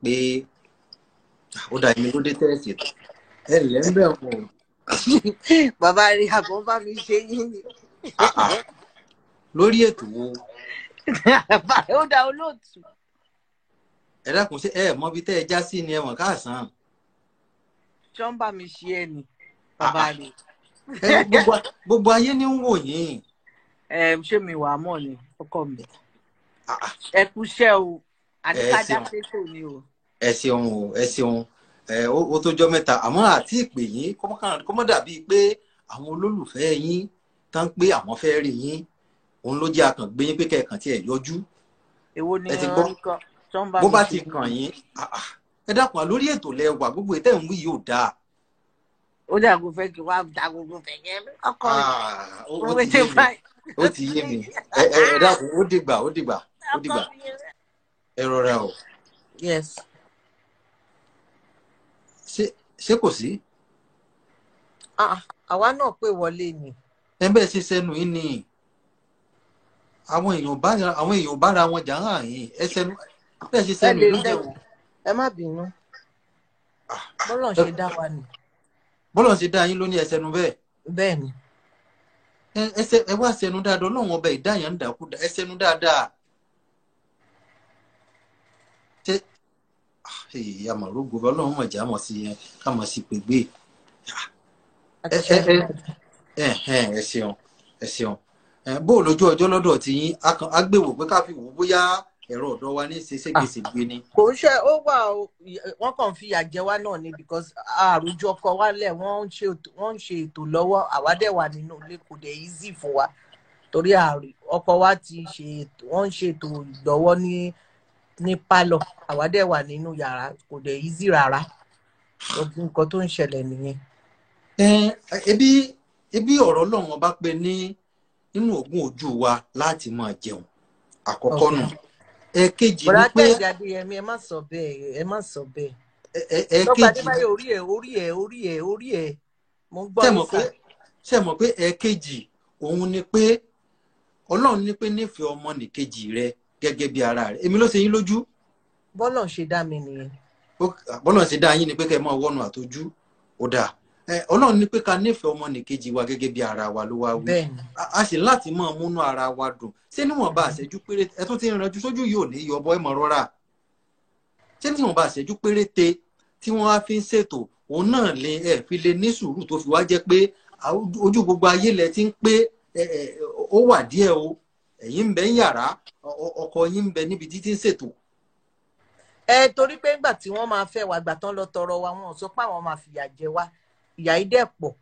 pé ó dà mí lóde tẹ́ẹ̀sì ẹ lẹ́ ń bẹ̀ wọ̀n. Bàbá rí àbọ̀ bá mi ṣe yín ni. Lórí ètò wo? Ó dá olóòtú. Ẹ dákun, ṣé ẹ mọ ibi tẹ́ ẹ já sí ni ẹ̀wọ̀n káàsán? Ṣọ́ ń bá mi ṣe ẹ ni bàbá rí. Gbogbo ayé ní ń wò yín. Ṣé mi wàá mọ̀ ni ọkọ mi? Ẹ kú iṣẹ́ o, àdìkájá ṣètò ni o. Ẹ ṣeun o, ẹ ṣeun. Ó tó jọ́ mẹ́ta, àmọ́ àti ìpè yín kó mọ́ dàbíi pé àwọn olólùfẹ́ yín tán pé àwọn fẹ́ rí yín, òun ló jẹ́ akàn gbé yín pé kẹ̀kàn tí ẹ̀ yọjú. Èwo ni ẹ ti gbọ́ bó bá ti kàn yín? Ẹ dákun, lórí ètò lẹ wà, gbogbo ètò ẹ̀ ń wí yóò dáa. Ó dàgbò fẹ́ kí wàá dàgbò fẹ́ yẹn ọkọ mi. Ó ti yé mi. Ẹ dákun, ó dìgbà, ó dìgbà, ó dìgbà, ẹ rọra o. Yes. Ṣé kò sí? Àwa náà pè wọlé ni. Ẹ bẹ́ẹ̀ ṣe sẹ́nu yín ni àwọn èèyàn bára wọn jà hàn yín. Ẹ sẹ́nu bẹ́ẹ̀ ṣe sẹ́nu ló jẹ́ o. Ẹ má bínú, bọ́lọ̀ ṣe dá wa ni. Bọ́lọ̀ ṣe dá yín ló ní ẹ sẹ́nu bẹ́ẹ̀. Bẹ́ẹ̀ ni. Ẹ wá sẹ́nu dáadáa, ọlọ́run ọba ìdáyàn ń dàkú, ẹ sẹ́nu dáadáa. Ṣé àmọ̀rógo ọlọ́run mọ̀ já mọ̀ sí yẹn ká mọ̀ sí pègbè. Ẹ ṣeun, ẹ ṣeun. Bó lójú ọjọ́ lọ́dọ̀ tí yín, á gbèwò pé ká fi wò bóyá ẹ̀rọ ọ̀dọ́ wa ní ṣe ségesège ni. Kò ń ṣe ó wà o, wọ́n kàn fi ìyà jẹ wá náà ni because àròjọ ọkọ wa lẹ̀, wọ́n ń ṣe ètò lọ́wọ́, àwa dẹ̀ wà nínú ilé, kò dẹ̀ easy fún wa torí ọkọ wa ti ṣe ètò, wọ́n ń ṣe ètò lọ́wọ́ ní pálọ̀, àwa dẹ̀ wà nínú yàrá, kò dẹ̀ easy rárá. Gbogbo nǹkan tó ń ṣẹlẹ̀ nìyẹn. Ebi ọ̀rọ̀ Ọlọ́run ọba pé ní nínú ògùn ojú wa láti máa jẹun àkọ́kọ́ nù. Ẹ̀ẹ̀kejì ni pé bọ́lá Adéyẹmí, ẹ má sọ bẹ́ẹ̀, ẹ má sọ bẹ́ẹ̀. Ẹ̀ẹ̀kejì Adébáyọ̀, orí ẹ̀, orí ẹ̀, orí ẹ̀, orí ẹ̀, mo ń gbọ́ yín sà. Ṣé mọ̀ pé ẹ̀ẹ̀kejì òun ni pé Ọlọ́run ní pé nífẹ̀ẹ́ ọmọnìkejì rẹ gẹ́gẹ́ bí ara rẹ. Èmi ló ṣe yín lójú. Bọ́lọ̀ ṣe dá mi nìyẹn. Bọ́lọ̀ ṣe dá yín ni pé kẹ́ ẹ máa wọ́nu àtọ́jú. Ó dáa, Ọlọ́run ní pé ká nífẹ̀ẹ́ ọmọnìkejì wa gẹ́gẹ́ bí ara wa ló wá wí. A sì láti máa múnú ara wa dùn. Ṣé níwọ̀nba àṣẹjú péréte ẹ tún ti ń ranjú sójú yìí ò ní yọ ọbọ ẹ mọ̀ rọra. Ṣé níwọ̀nba àṣẹjú péréte tí wọ́n á fi ń ṣètò òun náà lè ẹ fi lè ní sùúrù tó fi wá jẹ́ pé ojú gbogbo ayé lẹ ti ń pé ó wà díẹ̀ o, ẹ̀yin ń bẹ ń yàrá, ọkọ yín ń bẹ níbi títí ń ṣètò. Ẹ torí pé ńgbà tí wọ́n máa fẹ́ wá, gbà tán lọ tọrọ wa, wọn ò sọ pé àwọn máa fìyà jẹ wá, ìyà yìí dẹ̀ pọ̀.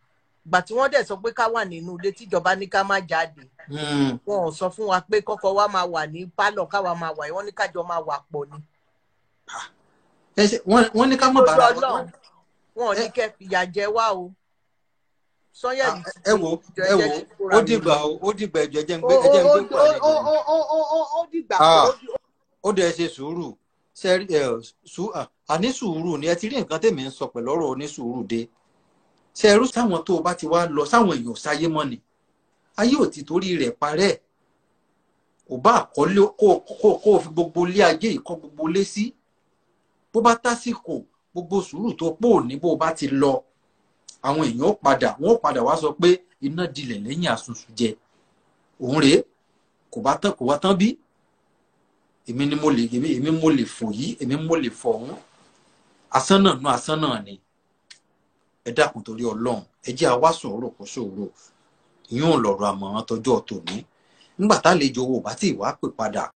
Gbà tí wọ́n dẹ̀ sọ pé ká wà nínú ilé, tíjọba ní ká má jáde, wọn ò sọ fún wa pé kọ́kọ́ wa máa wà ní pálọ̀, káwa máa wà, wọ́n ní kájọ máa wà pọ̀ ni. Wọ́n ní ká má bàrà wọn ò ní kẹ́ fìyà jẹ wá o. Sọyẹ́rì ẹ wo, ẹ wo, ó dìgbà o, ó dìgbà, ẹjọ ẹjẹ ń gbé, ẹjẹ ń gbé pàdé. Ó dìgbà. Ó dẹ̀ ṣe sùúrù àní sùúrù ni ẹ ti rí nǹkan tèmi ń sọ pẹ̀lú ọ̀rọ̀ onísùúrù dé. Ṣe ẹrú sáwọn tó o bá ti wá lọ sáwọn èèyàn sáyé mọ́ ni ayé ò ti torí rẹ̀ parẹ́. Ò bá àkọlé kó o fi gbogbo ilé ayé ìkọ́ gbogbo ilé sí, bó bá tásìkò gbogbo sùúrù tó pò ní, bó o bá ti lọ, àwọn èèyàn ó padà, wọn ó padà wá sọ pé iná dilẹ̀ lẹ́yìn àsunsù jẹ òun rèé, kò bá tán, kò wá tán bí èmi ni mo lè, èmi mo lè fò yìí, èmi mo lè fò ọ̀hún. Asán náà nú asán náà ni. Ẹ dákun torí Ọlọ́run, ẹ jẹ́ àwa sọ̀rọ̀ kó sọ̀rọ̀ ìyún lọ̀rọ̀ àmọ̀ràn tọjọ́ tòní nígbà tá àlejò owó bá tí ì wá pè padà.